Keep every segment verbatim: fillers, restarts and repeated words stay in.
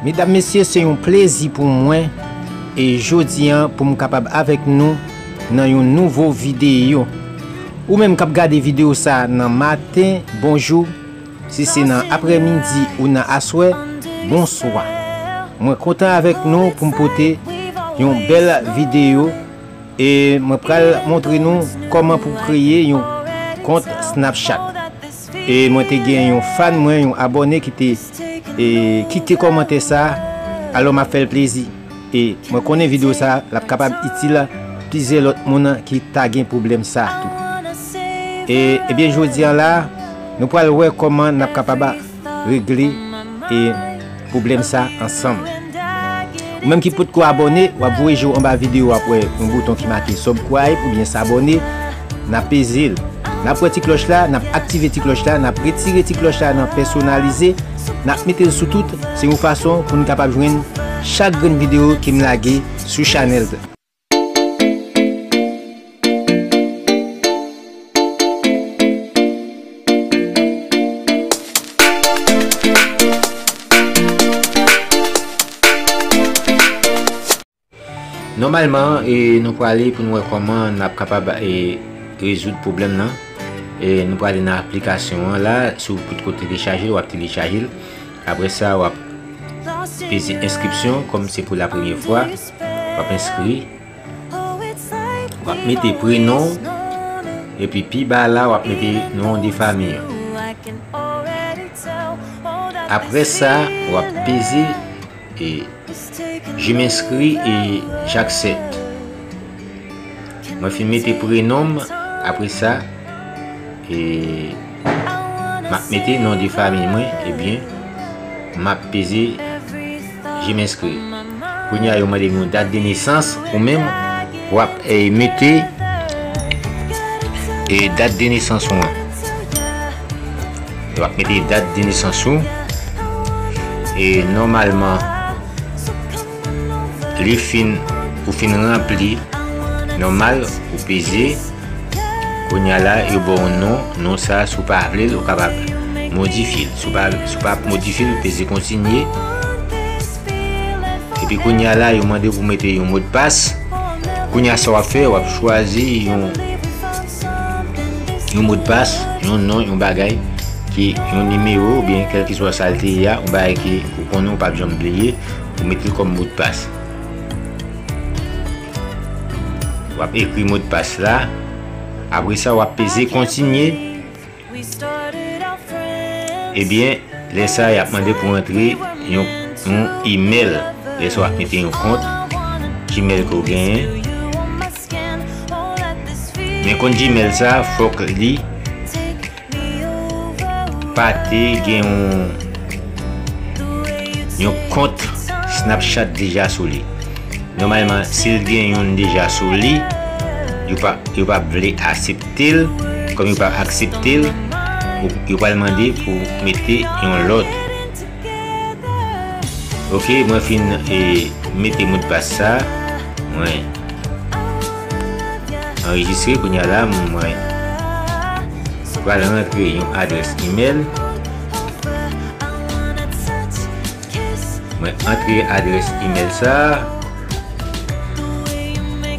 Medam, mesye, se yon plezi pou mwen, e jodi a pou m kapab avèk nou nan yon nouvo videyo. Ou menm k ap gade videyo sa a nan maten, bonjou. Si se nan aprèmidi ou nan aswè, bonswa. Mwen kontan avèk nou pou m pote yon bèl videyo, e mwen pral montre nou kòman pou kreye yon kont Snapchat. E mwen te gen yon fan mwen, yon abòne ki te, e, kite kòmantè sa a, alò m ap fè l plezi. E mwen konnen videyo sa a, l ap kapab itil plizyè lòt moun ki ta gen pwoblèm sa a tou. E, ebyen, jodi a la, nou pral wè kòman n ap kapab regle, e, pwoblèm sa ansanm. Ou menm ki potko abòne, w ap voye je w anba videyo, w ap wè yon bouton ki make subscribe oubyen s'abonner, n ap peze l. N ap pran ti klòch la, n ap aktive ti klòch la, n ap retire ti klòch la nan pèsonalize, n ap mete l sou tout. Se yon fason pou n kapab jwenn chak grenn videyo ke m lage sou chanèl. Nòmalman, e, nou prale pou n wè kòman n ap kapab, e, rezoud pwoblèm nan. E, nou prale nan aplikasyon an la, si w potko telechaje l, w ap telechaje l. Apre sa, w ap peze enskripsyon, kòm se pou la premye fwa, w ap enskri. W ap mete prenon w, epi pi ba la, w ap mete non de fanmi w. Apre sa, w ap peze, e, Je m'inscris e j'accepte. Mwen fin mete prenon m, apre sa, e, m ap mete non de fanmi mwen, ebyen, m ap peze Je m'inscris. Kounye a, yo mande m yon dat de nesans, ou menm, w ap, e, mete, e, dat de nesans ou an. W ap mete dat de nesans ou. E nòmalman, li fin, ou fin ranpli nòmal, ou peze. Kounye a la, yo ba w yon non. Non sa, si w pa vle l, ou kapab modifye l. Si w pa, si w pa modifye l, ou peze kontinye. Epi kounye a la, yo mande w pou mete yon modpas. Kounye a, sa w ap fè, w ap chwazi yon, yon modpas, yon non, yon bagay, ki, yon nimewo, oubyen kèlkeswa sa l te ye a, yon bagay ke ou konnen ou p ap janm bliye, ou mete l kòm modpas. W ap ekri modpas la. Apre sa, w ap peze kontinye. Ebyen, lè sa a, y ap mande pou w antre yon, yon imèl. Lè sa a, w ap mete yon kont Gmail ke w genyen. Men kont Gmail sa a, fòk li pa te gen yon, yon kont Snapchat deja sou li. Nòmalman, si l gen youn deja sou li, yo pa, yo pa vle aksepte l. Kòm yo pa aksepte l, yo, yo pral mande pou mete yon lòt. Oke, mwen fin, e, mete modpas sa. Mwen anrejistre, kounye a la, mwen pral rantre yon adrès imèl. Mwen antre adrès imèl sa.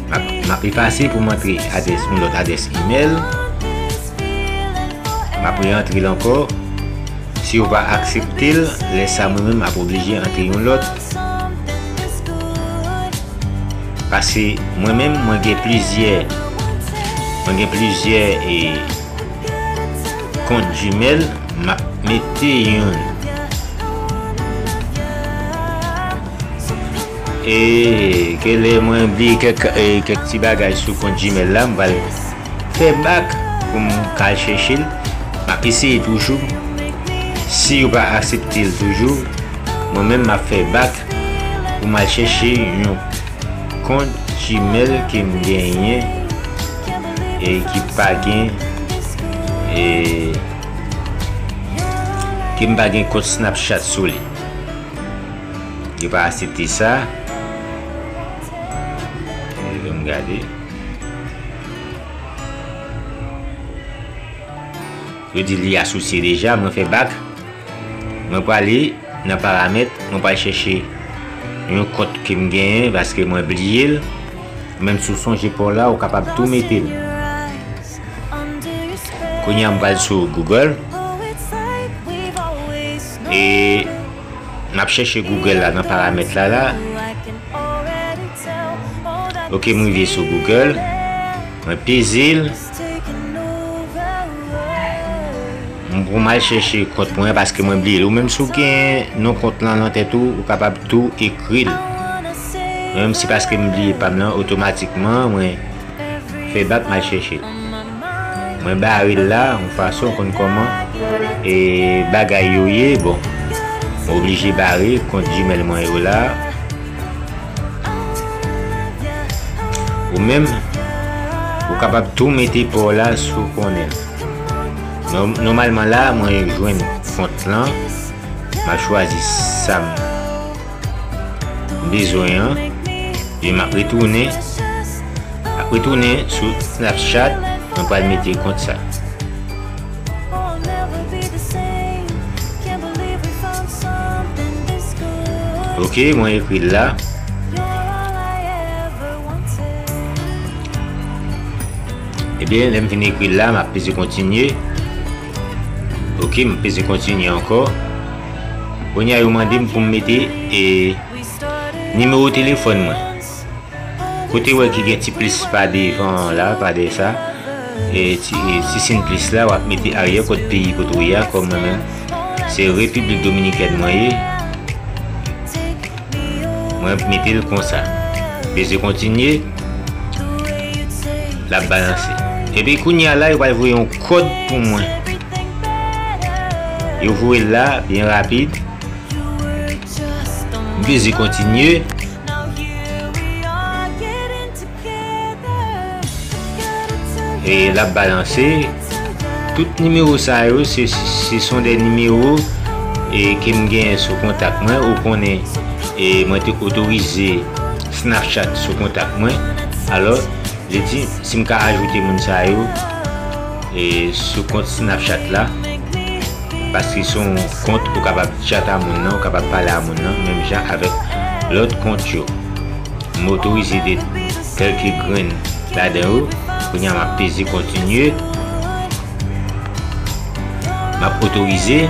M ap, m ap efase pou m antre adrès, yon lòt adrès imèl. M ap reantre l ankò. Si yo pa aksepte l, lè sa mwen menm m ap oblije antre yon lòt. Paske mwen menm, mwen gen plizyè, mwen gen plizyè, e, kont Gmail, m ap mete youn. E ke lè mwen bliye kèk, e, kèk ti bagay sou kont Gmail la, m pral fè bak pou m ka al chèche l. M ap eseye toujou. Si yo pa aksepte l toujou, mwen menm m ap fè bak pou m al chèche yon kont Gmail ke m genyen e ki pa gen, e, ke m pa gen kont Snapchat sou li. Yo pa aksepte sa. E, m gade. Yo di li asosye deja, mwen fè bak. Mwen prale Nan paramèt, mwen pral chèche yon kont ke m genyen paske mwen bliye l. Ou menm si w sonje pa w la, ou kapab tou mete l. Kounye a m pral sou Google. E m ap chèche Google la nan paramèt la la. Ok, m rive sou Google. Mwen peze l. M pou m al chèche kont mwen paske mwen bliye l. Ou menm si w gen non kont lan nan tèt ou, ou kapab tou ekri l. Mwen menm se paske m bliye pa m nan, otomatikman mwen fè bak m al chèche l. Mwen bare l la, yon fason w konn kòman e bagay yo ye. Bon, mwen oblije bare kont Gmail mwen yo la. Ou menm, ou kapab tou mete pa w la si w konnen. Nò-, nòmalman la, mwen jwenn kont lan, m ap chwazi sa m bezwen an, epi m ap retounen, m ap retounen sou Snapchat, mwen pral mete kont sa. Ok, mwen ekri l la. Ebyen, lè m fin ekri l la, m ap peze kontinye. Ok, m peze kontinye ankò. Kounye a, yo mande m pou m mete, e, nimewo telefòn mwen. Kote w wè ki gen ti plis pa devan an la, pa dèyè sa, e ti, e ti siy plis la, w ap mete aryè kòd peyi kote w ye a, kòm mwen menm, se Repiblik Dominikèn mwen ye. Mwen mete l konsa. Peze kontinye. L ap balanse. Epi kounye a la, yo pral voye yon kòd pou mwen. Yo voye l la, byen rapid. M peze kontinye. E l ap balanse. Tout nimewo sa yo, se, se sont des nimewo, e, ke m genyen sou kontak mwen. Ou konnen, e, mwen te otorize Snapchat sou kontak mwen. Alò, li di, si m ka ajoute moun sa yo, e, sou kont Snapchat la, paske se yon kont ou kapab chat a moun nan, ou kapab pale a moun nan, menm jan avèk lòt kont yo. M otorize de kèlke grenn ladan yo. Kounye a m ap peze kontinye. M ap otorize.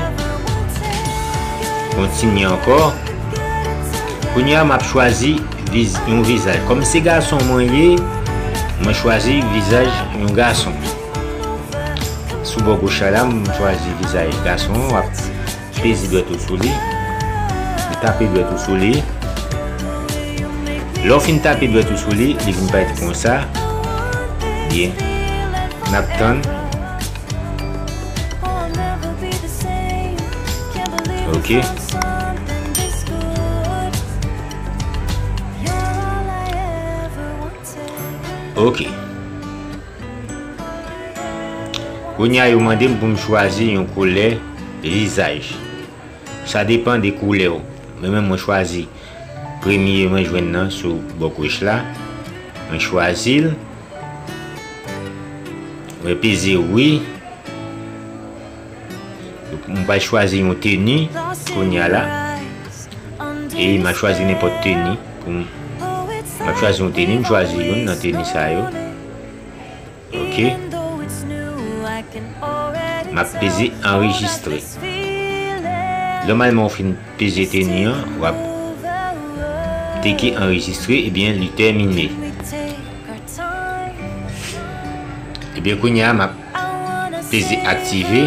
Kontinye ankò. Kounye a m ap chwazi viz-, yon vizaj. Kòm se gason mwen ye, mwen chwazi vizaj yon gason. Sou bò goch la, m chwazi vizaj gason an, w ap peze dwèt ou sou li. Ou tape dwèt ou sou li. Lè w fin tape dwèt ou sou li, li vin parèt konsa. Byen. N ap tann. Ok. Ok. Kounye a, yo mande m pou m chwazi yon koulè vizaj. Sa depann de koulè w. Men mwen, mwen chwazi premye mwen jwenn nan sou bò goch la. Mwen chwazi l. Mwen peze wi. Mwen pral chwazi yon teni kounye a la. E m ap chwazi nenpòt teni pou m, m ap chwazi yon teni, m chwazi youn nan teni sa yo. Ok. M ap peze anrejistre. Nòmalman, w fin peze teni an, w ap klike anrejistre, ebyen, li tèmine. Ebyen, kounye a, m ap peze aktive.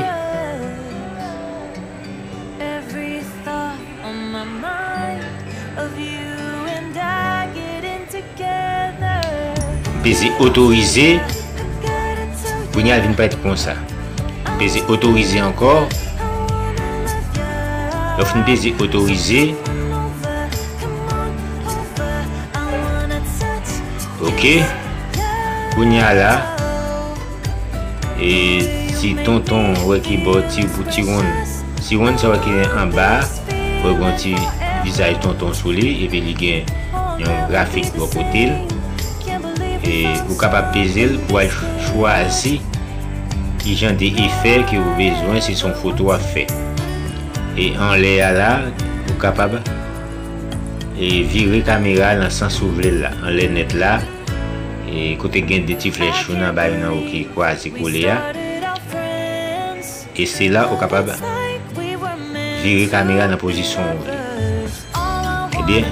M peze otorize. Kounye a, l vin parèt konsa. M peze otorize ankò. Lè w fin peze otorize. Ok. Kounye a la, e, ti tonton, wè ki bò, ti, ti wonn. Ti wonn sa wè ki anba a, wè gen yon ti vizaj tonton sou li, epi li gen yon grafik bò kote l. E, ou kapab peze l pou al ch-, chwazi ki jan de efè ke ou bezwen, si se yon foto w ap fè. E anlè a la, Ou kapab e vire kamera nan sans ou vle l la, anlè nèt la, e kote gen de ti flèch, youn anba youn anwo ki kwaze kole a. E se la ou kapab vire kamera nan pozisyon ou vle. Ebyen,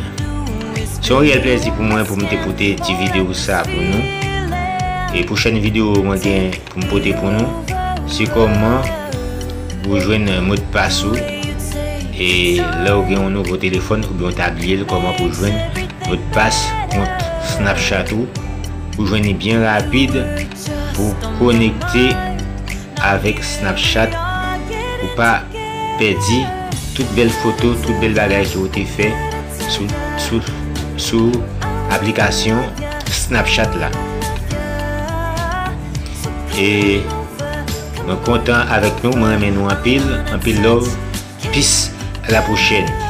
se yon reyèl plèzi pou mwen pou m te pote ti videyo sa pou nou. E pwochèn videyo mwen gen pou m pote pou nou, se kòman pou jwenn modpas ou. E lè w gen yon nouvo telefòn oubyen w ta bliye l, kòman pou jwenn modpas kont Snapchat ou, pou jwenn li byen rapid, pou konekte avèk Snapchat, pou pa pèdi tout bèl foto, tout bèl bagay ke w te fè sou, sou, sou aplikasyon Snapchat la. E mwen kontan avèk nou, mwen renmen nou anpil, anpil love. Peace, à la prochaine.